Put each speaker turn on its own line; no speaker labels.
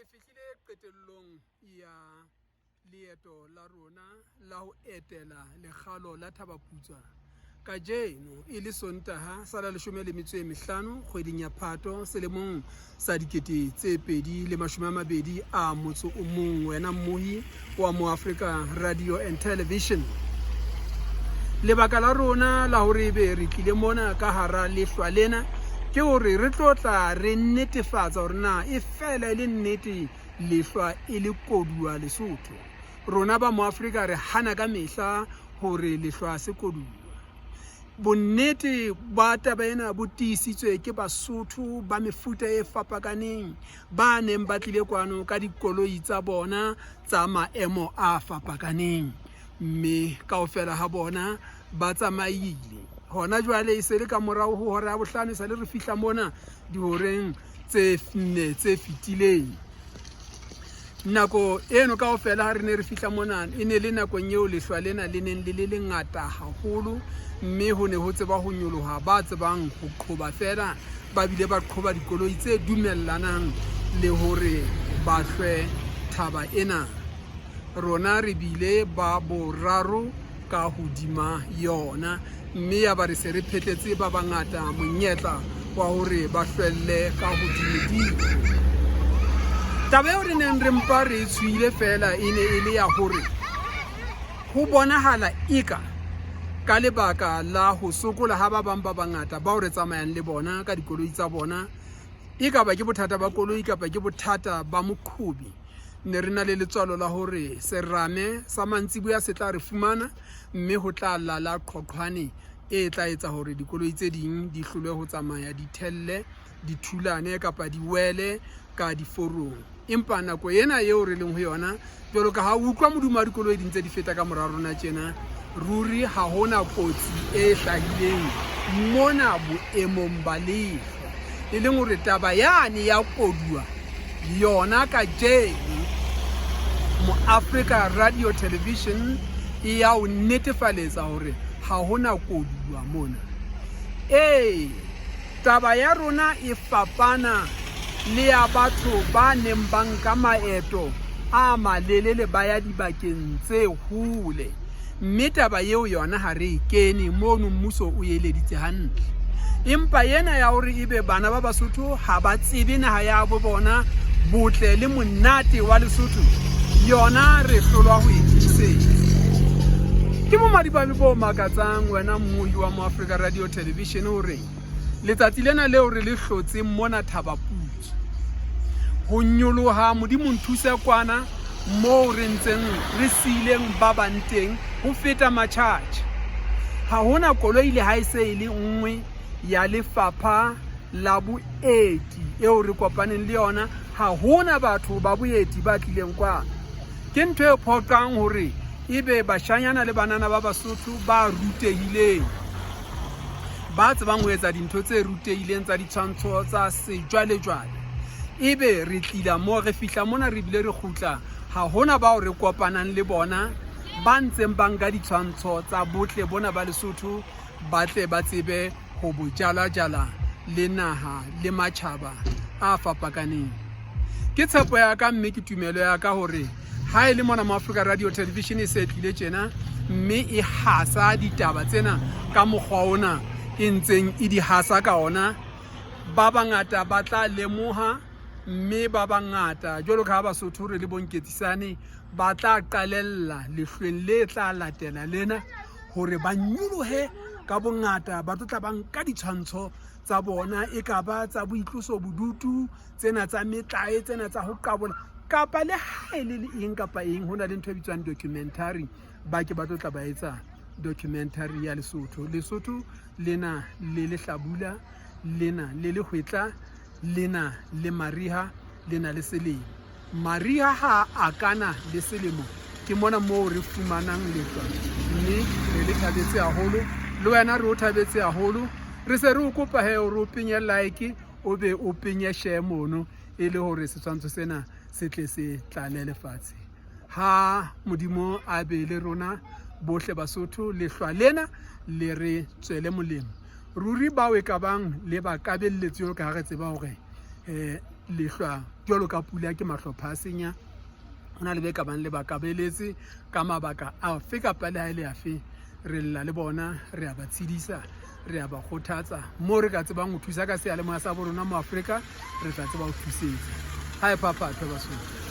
Re fihlile qetellong ya leeto la rona la ho etela lekgalo la Thabaputswa kajeno e le Sontaha sa la 15 kgweding ya Phato selemong sa 2021. Wena mmohi wa Moafrika Radio and Television, lebaka la rona la hore ebe re tlile mona ka hara lehlwa lena ke hore re tlo tla re netefatsa hore na e fela e le nnete lehlwa e le koduwa Lesotho. Rona ba Moafrika re hana ka mehla hore lehlwa se koduwa. Bonnete ba taba ena bo tiisitswe ke Basotho ba mefuta e fapakaneng ba neng ba tlile kwano ka dikoloi tsa bona tsa maemo a fapakaneng, mme kaofela ha bona ba tsamaile. Hona jwale e se le ka morao ho hora ya bohlano e sale re fihla mona dihoreng tse nne tse fetileng. Nako eno kaofela ha re ne re fihla mona e ne le nakong eo lehlwa lena le neng le le lengata haholo, mme ho ne ho tseba ho nyoloha ba tsebang ho qhoba feela, ba bile ba qhoba dikoloi tse dumellanang le hore ba hlwe thaba ena. Rona re bile ba boraro ka hodima yona, mme yaba re se re phetletse ba bangata monyetla wa hore ba hlwelle ka hodimodimo. Taba eo re neng re mpa re e tshohile feela e ne e le ya hore ho bonahala eka ka lebaka la ho sokola ha ba bang ba bangata bao re tsamayang le bona ka dikoloi tsa bona, e ka ba ke bothata ba koloi kapa ke bothata ba moqhobi, ne re na le letswalo la hore serame sa mantsiboya se tla re fumana, mme ho tla lala qhoqhwane e tla etsa hore dikoloi tse ding di hlolwe ho tsamaya, di thelle, di thulane kapa di wele ka diforong. Empa nako ena eo re leng ho yona, jwalo ka ha o utlwa modumo wa dikoloi di ntse di feta ka mora rona tjena, ruri ha hona kotsi e hlahileng mona boemong ba lehlwa. E leng hore taba yane ya koduwa yona kajeno Moafrika Radio Television e ya o netefaletsa hore ha hona koduwa mona. Ee, taba ya rona e fapana le ya batho ba neng ba nka maeto a malelele ba ya dibakeng tse hole, mme taba eo yona ha re e kene mono, mmuso o eleditse hantle. Empa ena ya hore ebe bana ba Basotho ha ba tsebe naha ya bo bona, botle le monate wa Lesotho, yona re hlolwa ho e tiisetsa. Ke bomadimabe bo makatsang wena mmohi wa Moafrika Radio Television hore letsatsi lena leo re le hlotseng mona Thabaputswe, ho nyoloha Modimo nthuse kwana moo re ntseng re siileng ba bang teng ho feta matjhatjha. Ha hona koloi le ha e se e le nngwe ya lefapha la boeti eo re kopaneng le yona. Ha hona batho ba boeti ba tlileng kwano. Ke ntho e phoqang hore ebe bashanyana le banana ba Basotho ba rutehileng, ba tsebang ho etsa dintho tse rutehileng tsa ditshwantsho tsa sejwalejwale, ebe re tlila mo re fihla mona re bile re kgutla, ha hona bao re kopanang le bona ba ntseng ba nka ditshwantsho tsa botle bona ba Lesotho, ba tle ba tsebe ho bo jala-jala le naha le matjhaba a fapakaneng. Ke tshepo ya ka mme ke tumelo ya ka hore ha e le mona mo Africa Radio Television e se tlile tjena mme e hasa ditaba tsena ka mokgwa ona e ntseng e di hasa ka ona, ba bangata ba tla lemoha, mme ba bangata jwalo ka ha Basotho re le bonketsisane ba tla qalella lehlweng le tla latela lena hore ba nyolohe ka bongata, ba tlo tla ba nka ditshwantsho tsa bona, e ka ba tsa boitloso bodutu, tsena tsa metlae, tsena tsa ho qabola, kapa le ha e le eng kapa eng. Ho na le ntho e bitswang documentary, ba ke ba tlo tla ba etsa documentary ya Lesotho. Lesotho lena le lehlabula, lena le lehwetla, lena le mariha, lena le selemo. Mariha ha a kana le selemo, ke mona moo re fumanang lehlwa, mme re le thabetse haholo. Le wena re o thabetse haholo. Re se re o kopa he hore o penye like, o be o penye share mono, e le hore setshwantsho sena se tle se tlale lefatshe. Ha Modimo a be le rona bohle Basotho, lehlwa lena le re tswele molemo. Ruri bao e ka bang le ba kabelletse jwalo ka ha re tseba hore Lehlwa jwalo ka pula ke mahlopha a senya. Ho na le be ka bang le ba kabeletse ka mabaka afe kapa le ha e le afe. Re lla le bona, re a ba tshedisa, re a ba kgothatsa. Moo re ka tsebang ho thusa ka seyalemoya sa bo rona mo Afrika, re tla tseba ho thusetsa. Ha e phaphathwe Basotho.